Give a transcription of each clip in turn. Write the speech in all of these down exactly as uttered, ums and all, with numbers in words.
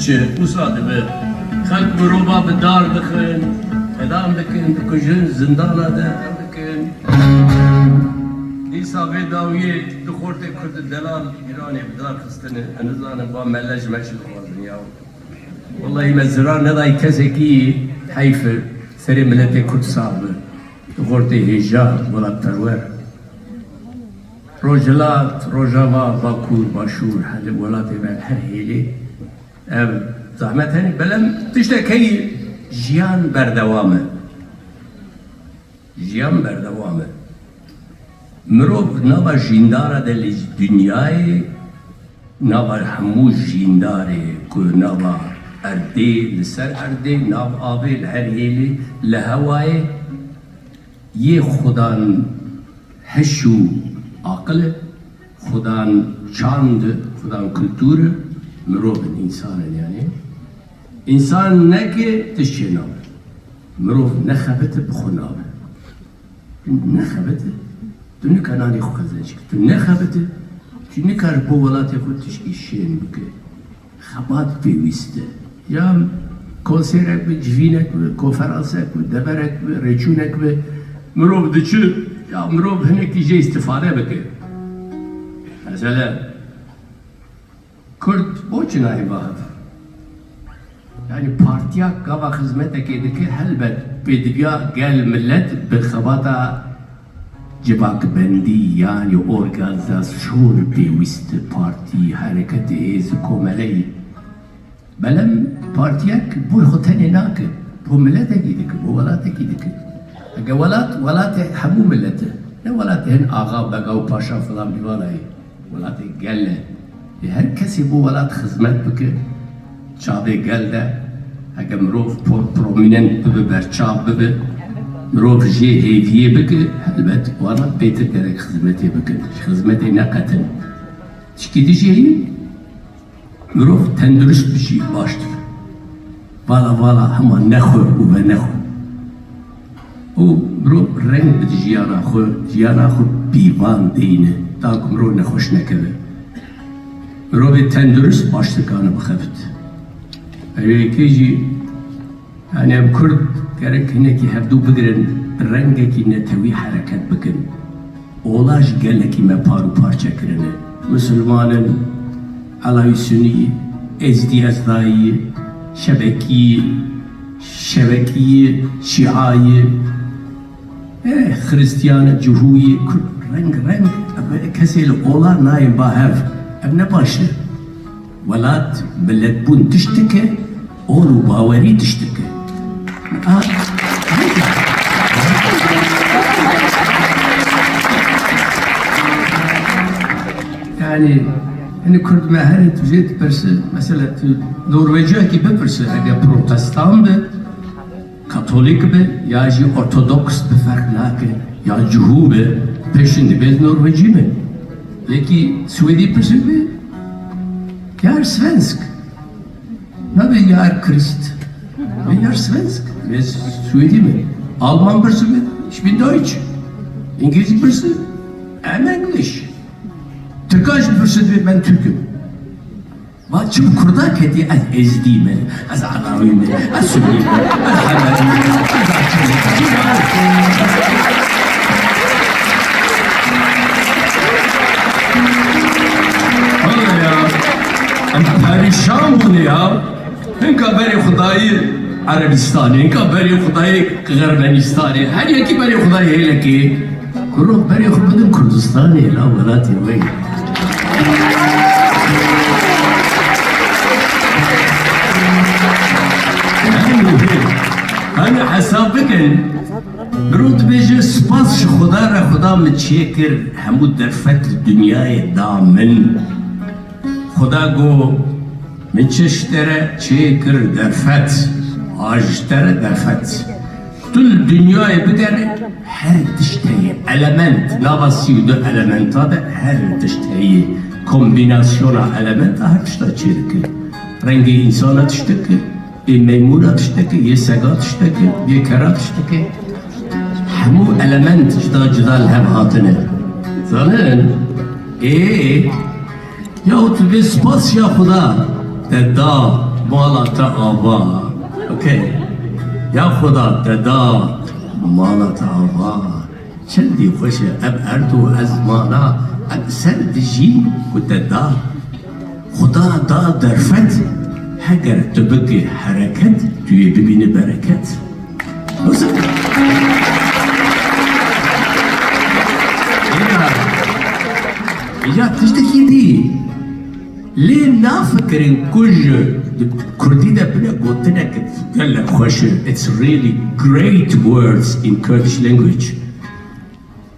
Wisa dibe. Xelk mirova bi dar dixin, qedexan dikin, dikujin, zindana de dikin. Dîsa vê dawiyê du xortê Kurd delal Îranê bi dar xistine. Ez nizanim va mele ji me çi dixwazin ya. Wellahî me zirar nedayî kesekî, heyf e, serê miletê Kurd sax be. Du xortê hêja, welatperwer. Rojhilat, Rojava, Bakur, Başûr, her welatê me her hêlê. Ev zehmet hene, belem tiştek heye, jiyan berdewam e. Jiyan berdewam e. Mirov nava jîndara de li dinyayê, nava hemû jîndarê ku nava erdê, li ser erdê, nav avê, li her hêlê, li hewayê, yê xudan hiş û aqil e, xudan çand e, xudan kultur e, mirov in, însan in yanî. Însan neke tişt çê nabe. Mirov nexebite bi xwe nabe. Nexebite, tu nika nanê xwe qezenc kî. Tu nexebite, tu nikare bo welatê xwe tişkî şên bike. Xebat pêwîst e. Ya konserek be, civînek be, konferansek be, deverek be, rêçûnek be, mirov diçe, ya mirov hinekî jê îstîfade bike. Mesele, Kurd bo çi nayê ba hev? Yanî partiya gava xizmetekê dike, helbet pêdiviya gel, milet bi xebata civakbendî, yanî organîzasyon pêwîst e, partî, hereketê, hêz, komeleyî. Belem partiyek bo xwe tenê nake, bo miletekî dike, bo welatekî dike. Heke welat, welatê hemû milet e. Ne welatê hin axa, bega û paşa filan bîvana ye. Welatê gel e. Ê her kesê bo welat xizmet bike, çavê gel de, heke mirov po-, prominent bibe, berçav bibe, mirov jê hêviyê bike, helbet wana bêtir gerek xizmetê bikin. Ji xizmetê neqetin. Tişkî dijî heye, mirov tendurist bijî, baş dibe. Vala vala hema nexwe û venexwe. Û mirov reng bide jiyana xwe, jiyana xwe pîvan deyne, ta ku mirov nexweş nekeve. Mirovê tendurist baş dikane bixebit. Ev yekê jî, yanî em Kurd gerek hinekî hevdû bigirin, bi rengekî netewî hereket bikin. Ola ji gelekî me par û parçe kirine. Misilman in, Elawî Sunî, Êzdî Ezdayî, Şebekî, Şevekî, Şîayî, eh, Xiristiyane, Cihûyî, Kurd, reng reng, ev kesê li ola nayên ba hev. Ev ne baş e. Welat, miletbûn tiştik e, ol û bawerî tiştik e. A, yanî, hinî Kurd me herê tu jê dipirse, mesela tu Norveciyekî bipirse, eger protestan be, Katolîk be, ya jî ortodoks be, ferq nake, ya cihû be, pêşin dibê Norwecî be. Yekî Swêdî pirse be, "Wer är svensk?" Nabe "Wer är krist?" Be "Wer är svensk?" Be "Swêdî be." Alman pirse be "Ich bin Deutsch." Îngilîz pirse "I'm English." Tirka jî pirse be "Ben Türk'üm." Va çi bi Kurda ketî, ez Êzdî me, ez Elawî me, ez Sunî me, ez Hemedî me, ez Aşûrî me. Wele ya, em perîşan bûne ya. Hinka berê xwe dayî Erebistanê, hinka berê xwe dayî Ermenîstanê, her yekî berê xwe dayî hêlekê. Kuro berê xwe bidin Kurdistanê, la welatê we ye. Her muhîm, hani hesab bikin, mirov dibêje, "Spas ji Xuda re, Xuda min çêkir, hemû derfet li dinyayê da min." Xuda got, "Min çi ji te re çêkir derfet, a ji te re derfet. Tu li dinyayê bigere, her tişt heye, element, nava sî û du elementa de her tişt heye. Kombînasyona elementa her tişta çêdike. Rengê însana tiştike, ê meymûna tiştike, yê sega tiştike, yê kera tiştike. Hemû element cida cida li hev hatine." Zanin? Ê, Ya û tu bê spas ya Xuda te da, Mala te ava. Okay. Ya Xuda te da mala te ava. Çendî xweş e ev erd û ezmana, ev ser dijîn ku te da. Xuda da derfet, heger tu bikî hereket, tu yê bibînî bereket. Wisa. Ya, ya tiştekî dî. Lê nafikirin ku ji di kurdî de bile gotinek gelek xweş e. It's really great words in Kurdish language.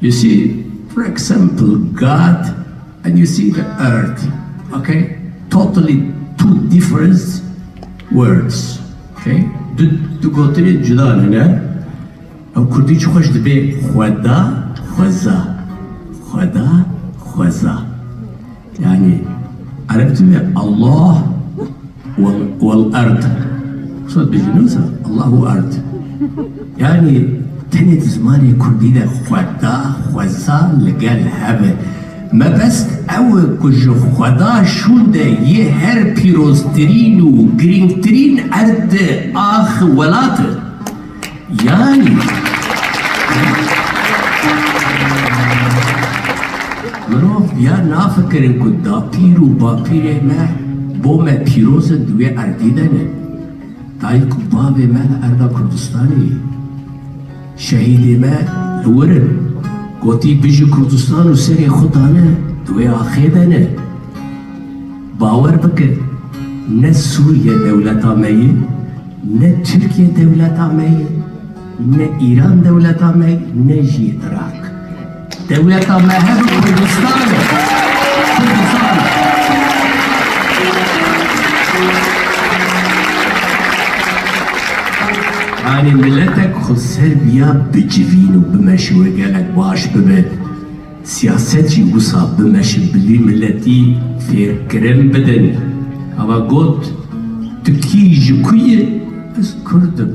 You see, for example, God and you see the earth, okay? Totally two different words, okay? Du, du gotinên cuda ne, ne? Ew kurdî çi xweş dibe, xweda, xweza. Xweda, xweza. Yani, Arap dibê Allah wal, wal ard. Qismet bêjin wisa, Allah û ard. Yani, tenê di zimanê kurdî de xweda, xweza li gel hev e. Mebest ew e ku ji xweda şûnde yê her pîroztirîn û girîngtirîn erd e, ax welat e. Yani, mirov ya nafikirin ku dapîr û bapîrê me bo me pîroz in di wê erdî de ne. Dayik û bavê me li erda Kurdistanê ye. Şehîdê me li wir in. Gotî, bijî Kurdistan û serê xwe dane, di wê axê de ne. Bawer bike, ne Sûriye dewleta me ye, ne Tirkiye dewleta me ye, ne Îran dewleta me ye, ne jî Iraq. Dewleta me hev Kurdistan e. Kurdistan. Yanî miletek xweserbiya bicivîn û bimeşe wê gelek baş bibe. Siyaset jî wisa bimeşin, bi vî miletî fêrkirin bidin. Ava got, tu kî, ji ku yî? Ez Kurd im.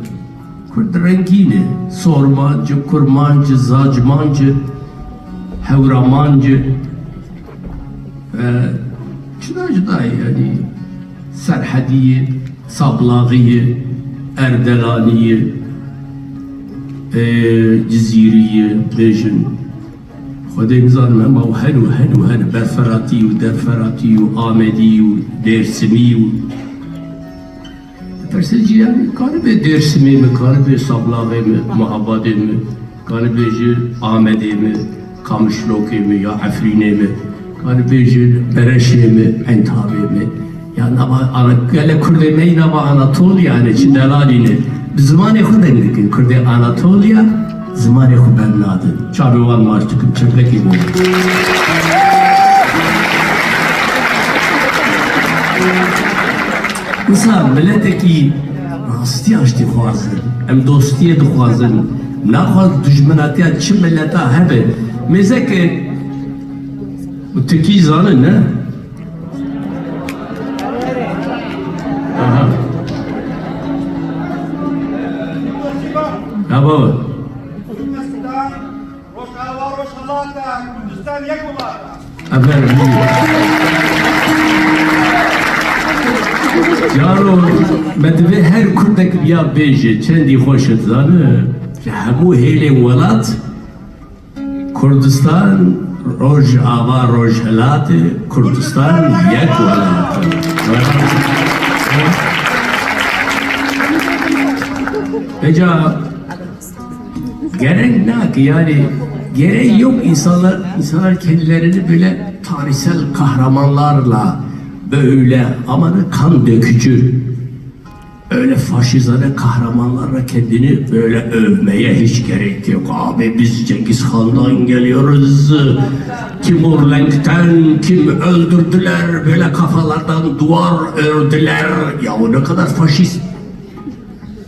Kurd rengîn e. Sormanc e, kurmanc e, zacmanc e, hewramanc e. E, cuda cuda ye, yanî Serhedî ye, Sablaxî ye, Erdelanî ye, e, Cizîrî ye, bêjin. Xwedê nizanim hema û hen û hen û hen, Berferatî û Derferatî û Amedî û Dêrsimî û Pirsê cî, yanî, karibe Dêrsimê me, karibe Sablaxê me, Mehabadê me, karibe ji Amedê me, Kamişlokê me ya Efrînê me, karibe ji Bereşê me, Entabê me. Ya nava Ana-, gelek Kurdê me yî nava Anatolya ne, çi delalî ne. Bi zimanê xwe deng dikin. Kurdê Anatolya zimanê xwe bend nadin. Çavê wan maç dikim, çeplekê bû. Wisa miletekî rastiya jî dixwazin. Em dostiyê dixwazin. Naxwaz dijminatiya çi mileta hebe. Mêzeke û tirkî zanin, ne? Aha. Ha baba. Rojava, Rojhilat e, Kurdistan yek welat e. Aferin. Caro, me divê her kurdek biya bêje, çendî xweş e, dizane, ji hemû hêlên welat, Kurdistan, Rojava, Rojhilat e, Kurdistan yek welat e. Eca Gerek ne ki, yani, gereği yok insanlar, insanlar kendilerini böyle tarihsel kahramanlarla, böyle ama da kan dökücü, öyle faşizane kahramanlarla kendini böyle övmeye hiç gerek yok. Abi, biz Cengiz Han'dan geliyoruz. Timur Lenk'ten kim öldürdüler, böyle kafalardan duvar ördüler. Ya o ne kadar faşist.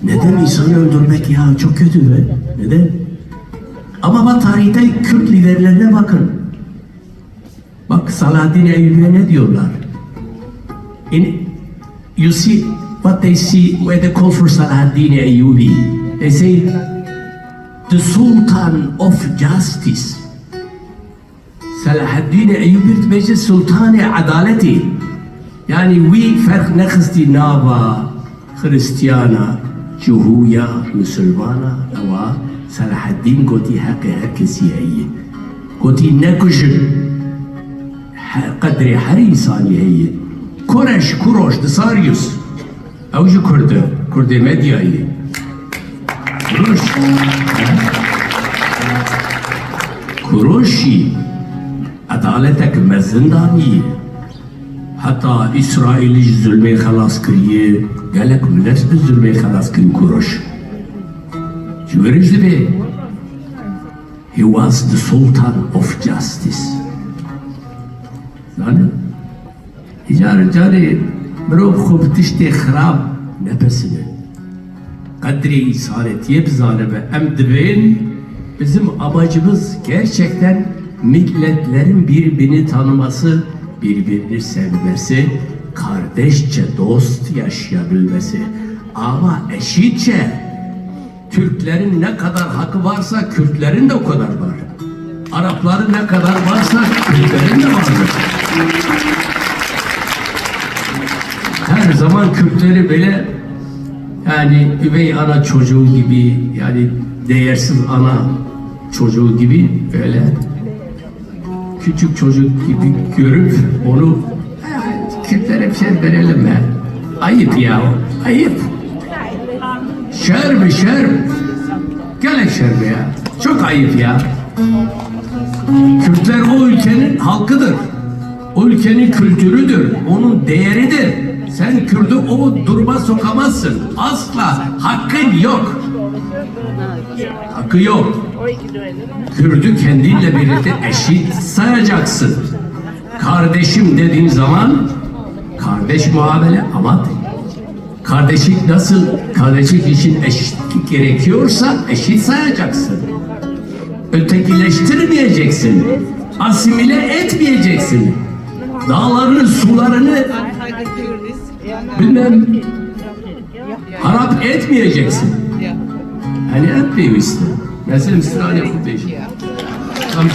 Neden insanı öldürmek ya? Çok kötü be. Neden? Ama bak, tarihte Kürt liderlerine bakın. Bak, Salahaddin Eyyubi'ye ne diyorlar? In, you see what they see when they call for Salahaddin Eyyubi. They say, "The Sultan of Justice." Selahaddînê Eyûbî dibêje Sultanê Edaletê. Yanî wî ferq nexistî nava Xiristiyana, Cihûya, Misilmana, ewa Selaheddîn gotî heqê her kesî heye. Gotî nekujin. He-, qedrê her însanî heye. Kureş, Kuroş, Disarius. Ew jî Kurd e. Kurdê Medyayê. Kuroş. Kuroş jî edaletek mezin danî. Heta Îsraîlî ji zulmê xelas kiriye, gelek milet bi zulmê xelas kirî Kuroş. Ji wir jî dibe, he was the Sultan of Justice. Zanî? Îcar carê mirov xwe bi tiştê xirab nepesine. Qedrê însanetiyê bizanibe. Em divên bizim amacımız gerçekten milletlerin birbirini tanıması, birbirini sevmesi, kardeşçe dost yaşayabilmesi. Ama eşitçe Türklerin ne kadar hakkı varsa Kürtlerin de o kadar var. Arapların ne kadar varsa Kürtlerin de vardır. Her zaman Kürtleri böyle, yani üvey ana çocuğu gibi, yani değersiz ana çocuğu gibi böyle küçük çocuk gibi görüp onu, "Eh, Kürtlere bir şey verelim be." Ayıp ya, ayıp. Şer mi şer? Gelek şer be ya. Çok ayıp ya. Kürtler o ülkenin halkıdır. O ülkenin kültürüdür. Onun değeridir. Sen Kürt'ü o duruma sokamazsın. Asla hakkın yok. Hakkı yok. Kürt'ü kendinle birlikte eşit sayacaksın. Kardeşim dediğin zaman kardeş muamele, ama kardeşlik nasıl, kardeşlik için eşitlik gerekiyorsa eşit sayacaksın. Ötekileştirmeyeceksin. Asimile etmeyeceksin. Dağlarını, sularını bilmem harap etmeyeceksin. Yani en pêwîst e. Mesela Mısır'da ne kurdeşi. Tam ki